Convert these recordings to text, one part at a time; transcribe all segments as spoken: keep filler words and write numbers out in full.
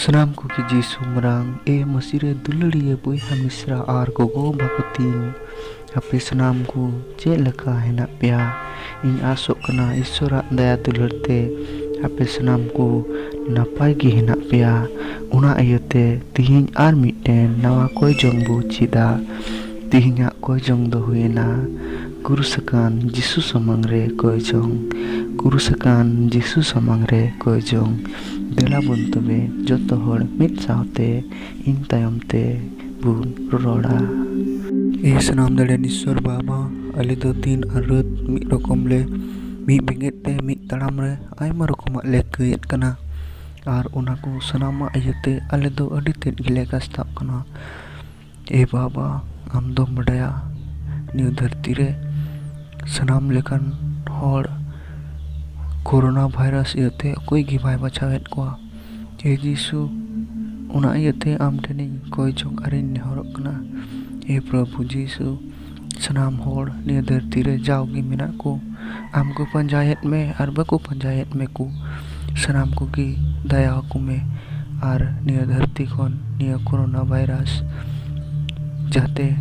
ᱥᱟᱱᱟᱢ ᱠᱚᱜᱮ ᱡᱤᱥᱩ ᱢᱟᱨᱟᱝ, ᱮ ᱢᱟᱹᱥᱤ ᱨᱮ ᱫᱩᱞᱟᱹᱲᱤᱭᱟᱹ ᱵᱚᱭᱦᱟ ᱢᱤᱥᱨᱟ ᱟᱨ ᱜᱚᱜᱚ ᱵᱟᱵᱟ ᱠᱚ ᱛᱤᱧ, ᱟᱯᱮ ᱥᱟᱱᱟᱢ ᱠᱚ ᱪᱮᱫ ᱞᱮᱠᱟ ᱦᱮᱱᱟᱜ ᱯᱮᱭᱟ? ᱤᱧ ᱟᱥᱚᱜ ᱠᱟᱱᱟ ᱤᱥᱥᱚᱨᱟᱜ ᱫᱟᱭᱟ ᱫᱩᱞᱟᱹᱲ ᱛᱮ ᱟᱯᱮ ᱥᱟᱱᱟᱢ ᱠᱚ ᱱᱟᱯᱟᱭ ᱜᱮ ᱦᱮᱱᱟᱜ ᱯᱮᱭᱟ᱾ ᱚᱱᱟ ᱤᱭᱟᱹᱛᱮ ᱛᱤᱦᱤᱧ ᱟᱨ ᱢᱤᱫᱴᱮᱱ ᱱᱟᱣᱟ ᱠᱚᱭ ᱡᱚᱝ ᱵᱚ ᱪᱮᱫᱟ᱾ ᱛᱤᱦᱤᱧᱟᱜ ᱠᱚᱭ ᱡᱚᱝ ᱫᱚ ᱦᱩᱭᱮᱱᱟ ᱠᱩᱨᱩᱥ ᱟᱠᱟᱱ ᱡᱤᱥᱩ ᱥᱟᱢᱟᱝ ᱨᱮ ᱠᱚᱭ ᱡᱚᱝ᱾ ᱠᱩᱨᱩᱥ ᱟᱠᱟᱱ ᱡᱤᱥᱩ ᱥᱟᱢᱟᱝ ᱨᱮ ᱠᱚᱭ ᱡᱚᱝ᱾ ᱫᱮᱞᱟ ᱵᱚᱱ ᱛᱚᱵᱮ ᱡᱚᱛᱚ ᱦᱚᱲ ᱢᱤᱫ ᱥᱟᱶᱛᱮ ᱤᱧ ᱛᱟᱭᱚᱢ ᱛᱮ ᱵᱚᱱ ᱨᱚᱲᱟ᱾ ᱮ ᱥᱟᱱᱟᱢ ᱫᱟᱲᱮᱭᱟᱱ ᱤᱥᱥᱚᱨ ᱵᱟᱵᱟ, ᱟᱞᱮ ᱫᱚ ᱫᱤᱱ ᱟᱨ ᱨᱟᱹᱛ ᱢᱤᱫ ᱨᱚᱠᱚᱢ ᱞᱮ ᱢᱤᱫ ᱵᱮᱸᱜᱮᱫ ᱛᱮ ᱢᱤᱫ ᱛᱟᱲᱟᱢ ᱨᱮ ᱟᱭᱢᱟ ᱨᱚᱠᱚᱢᱟᱜ ᱞᱮ ᱠᱟᱹᱭᱮᱫ ᱠᱟᱱᱟ᱾ ᱟᱨ ᱚᱱᱟ ᱠᱚ ᱥᱟᱱᱟᱢᱟᱜ ᱤᱭᱟᱹᱛᱮ ᱟᱞᱮ ᱫᱚ ᱟᱹᱰᱤ ᱛᱮᱫ ᱜᱮᱞᱮ ᱠᱟᱥᱛᱟᱜ ᱠᱟᱱᱟ᱾ ᱮ ᱵᱟᱵᱟ, ᱟᱢ ᱫᱚᱢ ᱵᱟᱰᱟᱭᱟ ᱱᱤᱭᱟᱹ ᱫᱷᱟᱹᱨᱛᱤ ᱨᱮ ᱥᱟᱱᱟᱢ ᱞᱮᱠᱟᱱ ᱦᱚᱲ ᱠᱳᱨᱳᱱᱟ ᱵᱷᱟᱭᱨᱟᱥ ᱤᱭᱟᱹᱛᱮ ᱚᱠᱚᱭ ᱜᱮ ᱵᱟᱭ ᱵᱟᱪᱷᱟᱣᱮᱫ ᱠᱚᱣᱟ᱾ ᱮ ᱡᱤᱥᱩ, ᱚᱱᱟ ᱤᱭᱟᱹᱛᱮ ᱟᱢ ᱴᱷᱮᱱᱤᱧ ᱠᱚᱭ ᱡᱚᱝ ᱟᱨᱤᱧ ᱱᱮᱦᱚᱨᱚᱜ ᱠᱟᱱᱟ᱾ ᱮ ᱯᱨᱚᱵᱷᱩ ᱡᱤᱥᱩ, ᱥᱟᱱᱟᱢ ᱦᱚᱲ ᱱᱤᱭᱟᱹ ᱫᱷᱟᱹᱨᱛᱤ ᱨᱮ ᱡᱟᱣᱜᱮ ᱢᱮᱱᱟᱜ ᱠᱚ, ᱟᱢ ᱠᱚ ᱯᱟᱸᱡᱟᱭᱮᱫ ᱢᱮ ᱟᱨ ᱵᱟᱠᱚ ᱯᱟᱸᱡᱟᱭᱮᱫ ᱢᱮ ᱠᱚ, ᱥᱟᱱᱟᱢ ᱠᱚᱜᱮ ᱫᱟᱭᱟ ᱟᱠᱚ ᱢᱮ᱾ ᱟᱨ ᱱᱤᱭᱟᱹ ᱫᱷᱟᱹᱨᱛᱤ ᱠᱷᱚᱱ ᱱᱤᱭᱟᱹ ᱠᱳᱨᱳᱱᱟ ᱵᱷᱟᱭᱨᱟᱥ ᱡᱟᱛᱮ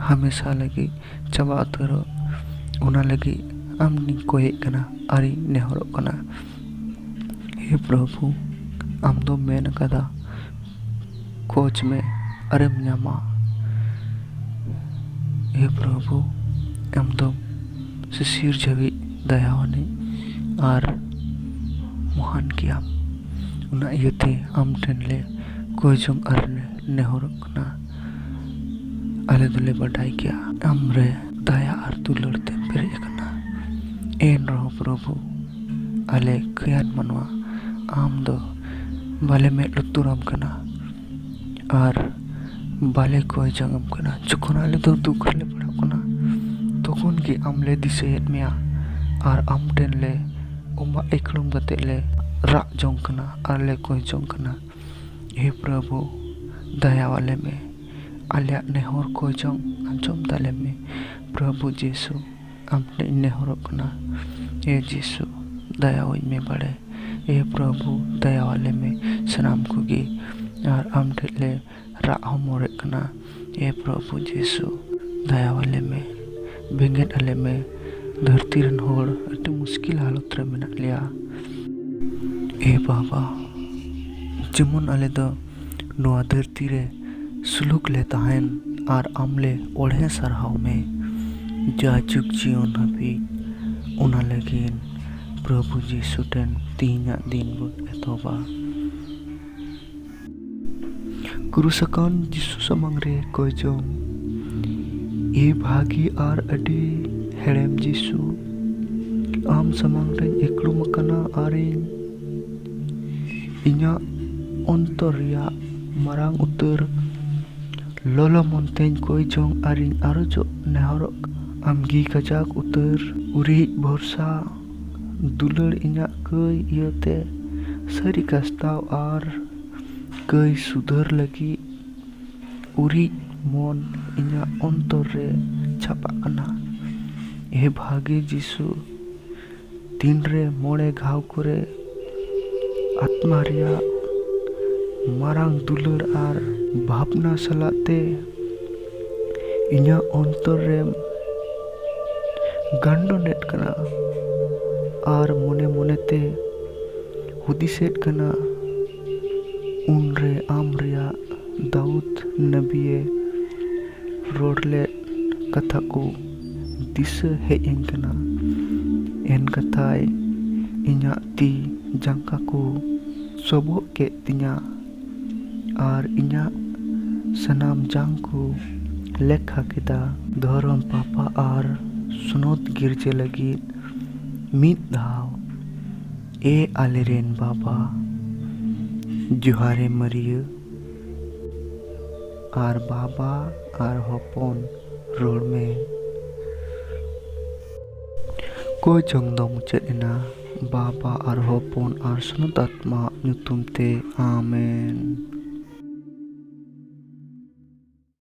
ᱦᱟᱢᱮᱥᱟ ᱞᱟᱹᱜᱤᱫ ᱪᱟᱵᱟ ᱩᱛᱟᱹᱨᱚᱜ, ᱚᱱᱟ ᱞᱟᱹᱜᱤᱫ ᱟᱢ ᱱᱤᱧ ᱠᱚᱭᱮᱫ ᱠᱟᱱᱟ ᱟᱨᱤᱧ ᱱᱮᱦᱚᱨᱚᱜ ᱠᱟᱱᱟ᱾ ᱦᱮ ᱯᱨᱚᱵᱷᱩ, ᱟᱢ ᱫᱚᱢ ᱢᱮᱱ ᱟᱠᱟᱫᱟ, ᱠᱷᱚᱡᱽ ᱢᱮ ᱟᱨᱮᱢ ᱧᱟᱢᱟ᱾ ᱦᱮ ᱯᱨᱚᱵᱷᱩ, ᱟᱢ ᱫᱚ ᱥᱤᱥᱤᱨ ᱡᱟᱹᱣᱤᱡ ᱫᱟᱭᱟᱣᱟᱱᱤᱡ ᱟᱨ ᱢᱚᱦᱟᱱ ᱜᱮᱭᱟᱢ᱾ ᱚᱱᱟ ᱤᱭᱟᱹᱛᱮ ᱟᱢ ᱴᱷᱮᱱ ᱞᱮ ᱠᱚᱭ ᱡᱚᱝ ᱟᱨ ᱞᱮ ᱱᱮᱦᱚᱨᱚᱜ ᱠᱟᱱᱟ᱾ ᱟᱞᱮ ᱫᱚᱞᱮ ᱵᱟᱰᱟᱭ ᱜᱮᱭᱟ ᱟᱢ ᱨᱮ ᱫᱟᱭᱟ ᱟᱨ ᱫᱩᱞᱟᱹᱲ ᱛᱮᱢ ᱯᱮᱨᱮᱡ ᱟᱠᱟᱱᱟ᱾ ᱮᱱ ᱨᱮᱦᱚᱸ ᱯᱨᱚᱵᱷᱩ, ᱟᱞᱮ ᱠᱷᱟᱹᱭᱟᱱ ᱢᱟᱱᱣᱟ ᱟᱢ ᱫᱚ ᱵᱟᱞᱮ ᱢᱮᱫ ᱞᱩᱛᱩᱨᱟᱢ ᱠᱟᱱᱟ ᱟᱨ ᱵᱟᱞᱮ ᱠᱚᱭ ᱡᱚᱝ ᱟᱢ ᱠᱟᱱᱟ᱾ ᱡᱚᱠᱷᱚᱱ ᱟᱞᱮ ᱫᱚ ᱫᱩᱠ ᱨᱮᱞᱮ ᱯᱟᱲᱟᱜ ᱠᱟᱱᱟ, ᱛᱚᱠᱷᱚᱱ ᱜᱮ ᱟᱢ ᱞᱮ ᱫᱤᱥᱟᱹᱭᱮᱫ ᱢᱮᱭᱟ ᱟᱨ ᱟᱢ ᱴᱷᱮᱱ ᱞᱮ ᱚᱵᱟᱜ ᱤᱠᱲᱩᱢ ᱠᱟᱛᱮ ᱞᱮ ᱨᱟᱜ ᱡᱚᱝ ᱠᱟᱱᱟ ᱟᱨ ᱞᱮ ᱠᱚᱭ ᱡᱚᱝ ᱠᱟᱱᱟ᱾ ᱦᱮ ᱯᱨᱚᱵᱷᱩ, ᱫᱟᱭᱟᱣᱟᱞᱮ ᱢᱮ, ᱟᱞᱮᱭᱟᱜ ᱱᱮᱦᱚᱨ ᱠᱚ ᱡᱚᱝ ᱟᱸᱡᱚᱢ ᱛᱟᱞᱮ ᱢᱮ᱾ ᱯᱨᱚᱵᱷᱩ ᱡᱤᱥᱩ, ᱟᱢ ᱴᱷᱮᱱ ᱤᱧ ᱱᱮᱦᱚᱨᱚᱜ ᱠᱟᱱᱟ᱾ ᱮ ᱡᱤᱥᱩ, ᱫᱟᱭᱟᱣᱟᱹᱧ ᱢᱮ ᱵᱟᱲᱮ᱾ ᱮ ᱯᱨᱚᱵᱷᱩ, ᱫᱟᱭᱟᱣᱟᱞᱮ ᱢᱮ᱾ ᱥᱟᱱᱟᱢ ᱠᱚᱜᱮ, ᱟᱨ ᱟᱢ ᱴᱷᱮᱱ ᱞᱮ ᱨᱟᱜ ᱦᱚᱢᱚᱨᱮᱫ ᱠᱟᱱᱟ᱾ ᱮ ᱯᱨᱚᱵᱷᱩ ᱡᱤᱥᱩ, ᱫᱟᱭᱟᱣᱟᱞᱮ ᱢᱮ, ᱵᱮᱸᱜᱮᱫ ᱟᱞᱮ ᱢᱮ᱾ ᱫᱷᱟᱹᱨᱛᱤ ᱨᱮᱱ ᱦᱚᱲ ᱟᱹᱰᱤ ᱢᱩᱥᱠᱤᱞ ᱦᱟᱞᱚᱛ ᱨᱮ ᱢᱮᱱᱟᱜ ᱞᱮᱭᱟ᱾ ᱮ ᱵᱟᱵᱟ, ᱡᱮᱢᱚᱱ ᱟᱞᱮ ᱫᱚ ᱱᱚᱣᱟ ᱫᱷᱟᱹᱨᱛᱤ ᱨᱮ ᱥᱩᱞᱩᱠ ᱞᱮ ᱛᱟᱦᱮᱱ ᱟᱨ ᱟᱢ ᱞᱮ ᱚᱲᱦᱮ ᱥᱟᱨᱦᱟᱣ ᱢᱮ ᱡᱟ ᱡᱩᱜᱽ ᱡᱤᱭᱚᱱ ᱦᱟᱹᱵᱤᱡ᱾ ᱚᱱᱟ ᱞᱟᱹᱜᱤᱫ ᱯᱨᱚᱵᱷᱩ ᱡᱤᱥᱩ ᱴᱷᱮᱱ ᱛᱮᱦᱮᱧᱟᱜ ᱫᱤᱱ ᱵᱚᱱ ᱮᱛᱚᱦᱚᱵᱟ᱾ ᱠᱨᱩᱥ ᱟᱠᱟᱱ ᱡᱤᱥᱩ ᱥᱟᱢᱟᱝ ᱨᱮ ᱠᱚᱭ ᱡᱚᱝ᱾ ᱮ ᱵᱷᱟᱹᱜᱤ ᱟᱨ ᱟᱹᱰᱤ ᱦᱮᱲᱮᱢ ᱡᱤᱥᱩ, ᱟᱢ ᱥᱟᱢᱟᱝ ᱨᱮᱧ ᱮᱠᱲᱩᱢ ᱟᱠᱟᱱᱟ ᱟᱨᱤᱧ ᱤᱧᱟᱹᱜ ᱚᱱᱛᱚᱨ ᱨᱮᱭᱟᱜ ᱢᱟᱨᱟᱝ ᱩᱛᱟᱹᱨ ᱞᱚᱞᱚ ᱢᱚᱱ ᱛᱮᱧ ᱠᱚᱭ ᱡᱚᱝ ᱟᱨᱤᱧ ᱟᱨᱚᱡᱚᱜ ᱱᱮᱦᱚᱨᱚᱜ᱾ ᱟᱢᱜᱮ ᱠᱟᱡᱟᱠ ᱩᱛᱟᱹᱨ ᱩᱨᱤᱡ ᱵᱷᱚᱨᱥᱟ ᱫᱩᱞᱟᱹᱲ ᱤᱧᱟᱹᱜ ᱠᱟᱹᱭ ᱤᱭᱟᱹᱛᱮ ᱥᱟᱹᱨᱤ ᱠᱟᱥᱛᱟᱣ ᱟᱨ ᱠᱟᱹᱭ ᱥᱩᱫᱷᱟᱹᱨ ᱞᱟᱹᱜᱤᱫ ᱩᱨᱤᱡ ᱢᱚᱱ ᱤᱧᱟᱹᱜ ᱚᱱᱛᱚᱨ ᱨᱮ ᱪᱷᱟᱯᱟᱜ ᱠᱟᱱᱟ᱾ ᱮ ᱵᱷᱟᱜᱮ ᱡᱤᱥᱩ, ᱛᱤᱱᱨᱮ ᱢᱚᱬᱮ ᱜᱷᱟᱣ ᱠᱚᱨᱮ ᱟᱛᱢᱟ ᱨᱮᱭᱟᱜ ᱢᱟᱨᱟᱝ ᱫᱩᱞᱟᱹᱲ ᱟᱨ ᱵᱷᱟᱵᱽᱱᱟ ᱥᱟᱞᱟᱜ ᱛᱮ ᱤᱧᱟᱹᱜ ᱚᱱᱛᱚᱨ ᱨᱮᱢ ᱜᱟᱱᱰᱚᱱᱮᱫ ᱠᱟᱱᱟ ᱟᱨ ᱢᱚᱱᱮ ᱢᱚᱱᱮᱛᱮ ᱦᱩᱫᱤᱥᱮᱫ ᱠᱟᱱᱟ, ᱩᱱᱨᱮ ᱟᱢ ᱨᱮᱭᱟᱜ ᱫᱟᱣᱩᱫ ᱱᱟᱵᱤᱭᱮ ᱨᱚᱲ ᱞᱮᱫ ᱠᱟᱛᱷᱟ ᱠᱚ ᱫᱤᱥᱟᱹ ᱦᱮᱡ ᱟᱹᱧ ᱠᱟᱱᱟ᱾ ᱮᱱ ᱠᱟᱛᱷᱟᱭ ᱤᱧᱟᱹᱜ ᱛᱤ ᱡᱟᱸᱜᱟ ᱠᱚ ᱥᱚᱵᱚᱜ ᱠᱮᱫ ᱛᱤᱧᱟ ᱟᱨ ᱤᱧᱟᱹᱜ ᱥᱟᱱᱟᱢ ᱡᱟᱝ ᱠᱚ ᱞᱮᱠᱷᱟ ᱠᱮᱫᱟ᱾ ᱫᱷᱚᱨᱚᱢ ᱯᱟᱯᱟ ᱟᱨ ᱥᱩᱱᱚᱛ ᱜᱤᱨᱡᱟᱹ ᱞᱟᱹᱜᱤᱫ ᱢᱤᱫ ᱫᱷᱟᱣ᱾ ᱮ ᱟᱞᱮᱨᱮᱱ ᱵᱟᱵᱟ, ᱡᱚᱦᱟᱨᱮ ᱢᱟᱹᱨᱤᱭᱟᱹ, ᱟᱨ ᱵᱟᱵᱟ ᱟᱨ ᱦᱚᱯᱚᱱ ᱨᱚᱲ ᱢᱮ᱾ ᱠᱚᱭ ᱡᱚᱝ ᱫᱚ ᱢᱩᱪᱟᱹᱫ ᱮᱱᱟ᱾ ᱵᱟᱵᱟ ᱟᱨ ᱦᱚᱯᱚᱱ ᱟᱨ ᱥᱩᱱᱚᱛ ᱟᱛᱢᱟ ᱧᱩᱛᱩᱢ ᱛᱮ, ᱟᱢᱮᱱ᱾